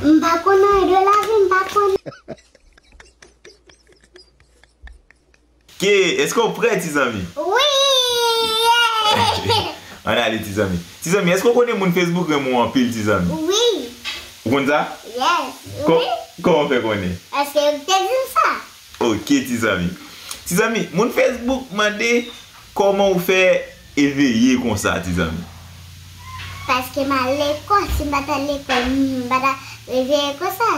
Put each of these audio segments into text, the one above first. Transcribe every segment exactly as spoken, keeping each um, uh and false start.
M pa konn anyen de lavi, m pa konn. Ke, èske w prè, ti zanmi? Wi! Ann ale, ti zanmi. Ti zanmi, èske w konnen moun Facebook renmen w anpil, ti zanmi? Wi. Ou konn sa? Yes. Kò-, wi. Kòman w fè konnen? Paske yo te di m sa. Ok, ti zanmi. Ti zanmi, moun Facebook mande kòman w fè eveye konsa, ti zanmi. Paske m al lekòl, si m pa t al lekòl, m pa t ap eveye konsa.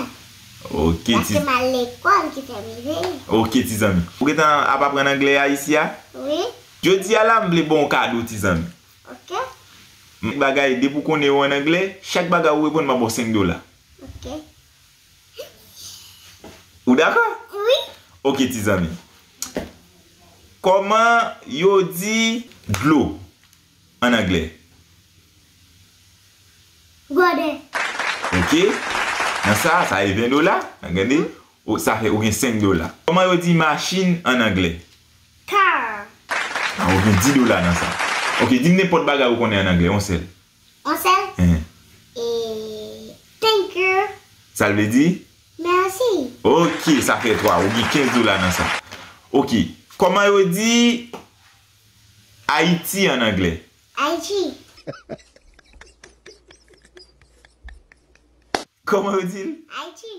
Ok, ti Paske m al lekòl ki fè m eveye. Ok, ti zanmi. Ou gentan ap aprann anglè a isi a? Wi. Jodi a la, m vle ba w kado, ti zanmi. Ok. M bagay, depi w konnen yo an anglè, chak bagay ou reponn, m ap ba w senk dola. Ok. Ou dakò? Wi. Ok, ti zanmi. Kòman yo di dlo an anglè? Water. Ok. Nan sa, sa e ven dola. Gade. O, sa fè ou gen senk dola. Kòman yo di machin an anglè? Car. Ah, ou gen dis dola nan sa. Ok, di m nenpòt bagay ou konnen an anglè, yon sèl. Yon sèl? Ehe. E, thank you. Sa l vle di? Mèsi. Ok, sa fè twa. Ou gen kenz dola nan sa. Ok. Kòman yo di Ayiti an anglè? Ayiti. Kòman yo di l? Ayiti.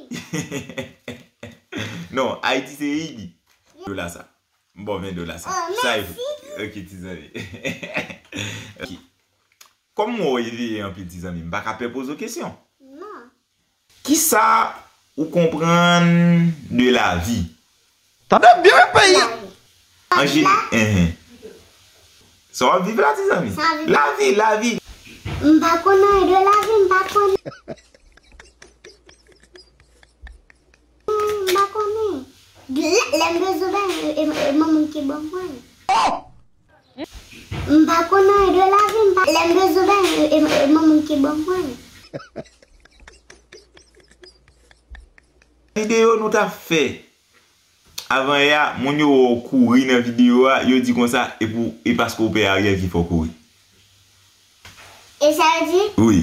Non, Ayiti se Eyidi. Dola sa. M ba w ven dola sa. Oh, sa e mèsi. Ok, ti zanmi. Ok. Kòm m wè w eveye anpil, ti zanmi, m pa ka pè poze w kesyon. Non. Kisa ou konprann de lavi? Tande byen, peyi. Lavi. An jene-, enhen. Sa w ap viv la, ti zanmi? Sa w ap viv la. Lavi, lavi. M pa konn anyen de lavi, m pa konn. M pa konnen. Lè, lè m bezwen bagay, e, e, e manman m ki ban mwen. M pa konn anyen de lavi, m pa, lè m bezwen bagay, e, e, e manman m ki ban mwen. Videyo nou t ap fè avan yè a, moun yo wè w kouri nan videyo a, yo di konsa, e pou, e paske w pè Ariel ki fè w kouri. E sa yo di? Wi.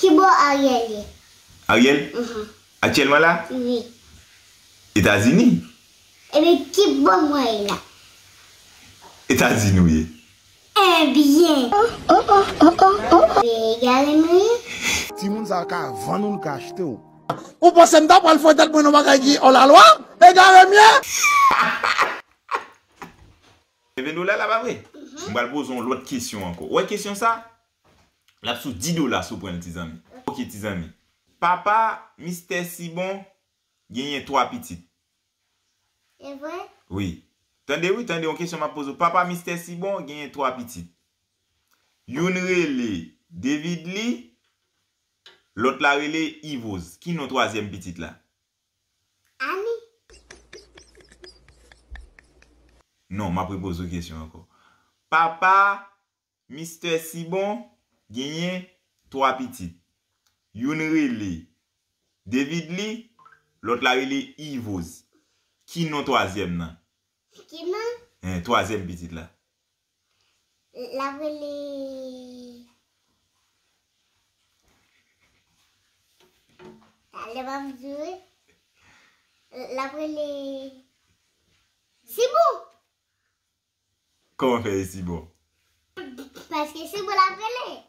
Ki bò Ariel ye? Ariel? Mhm. Aktyèlman la? Wi. Etazini. Ebyen, ki bò mwen ye la? Etazini w ye. Ebyen. Ebyen, egare m ye. Timoun sa ka vann ou, l ka achte w. Ou panse m ta pral foure tèt mwen nan bagay ki òlalwa? Egare m ye. Ven dola la, pa vre? Mhm. M pral poze yon lòt kesyon ankò. Ou wè kesyon sa? L ap sou dis dola si w pran l, ti zanmi. Ok, ti zanmi. Papa Mistè Sibon genyen twa pitit. E vre? Wi. Tande wi, tande yon kesyon m ap poze w. Papa Mistè Sibon genyen twa pitit. Youn rele Davidly, lòt la rele Ivoz. Ki non twazyèm pitit la? Ani. Non, m ap repoze w kesyon ankò. Papa Mistè Sibon genyen twa pitit. Youn rele Davidly, lòt la rele Ivoz. Ki non twazyèm nan? Ki non? Hen, twazyèm pitit la. L ap rele. Talè m ap di wi. L ap rele. Sibon. Kòman fè e Sibon? Paske Sibon l ap rele.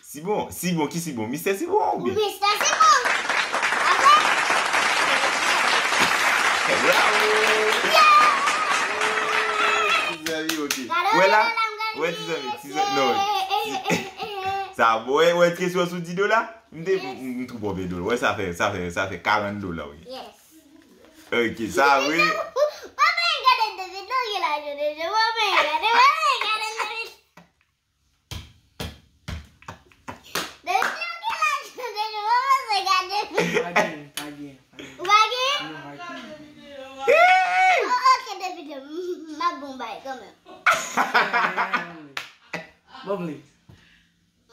Sibon, Sibon, ki Sibon? Mistè Sibon oubyen? Mistè Sibon. Bravo! Ti zanmi, ok. Wè la? Wè ti zanmi, ti zanmi, non. Sa bon, wè, wè kesyon sou dis dola? M te, m, m twò pòpe dola. Wè sa fè, sa fè, sa fè karant dola, wi. Yes. Ok, sa vre. Mwen pa gade de videyo ki la jodi, mwen pa gade, mwen pa gade de videyo. De videyo ki la jodi, mwen pa gade. Pa gen, pa gen, pa gen. Ou pa gen? Non, pa gen. Oh, ok, de videyo. M ap bon bay kanmenm. Bon, please.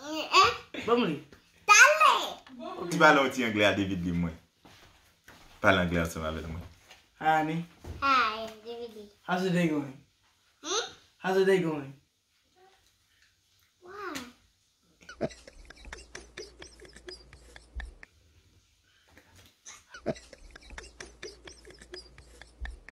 Hein? Ban m li. Talè! Ou di pale yon ti anglè a Davidly mwen. Pale anglè ansanm avèk mwen. Hi, honey. Hi, Davidly. How's the day going? Hmm? How's the day going? Why?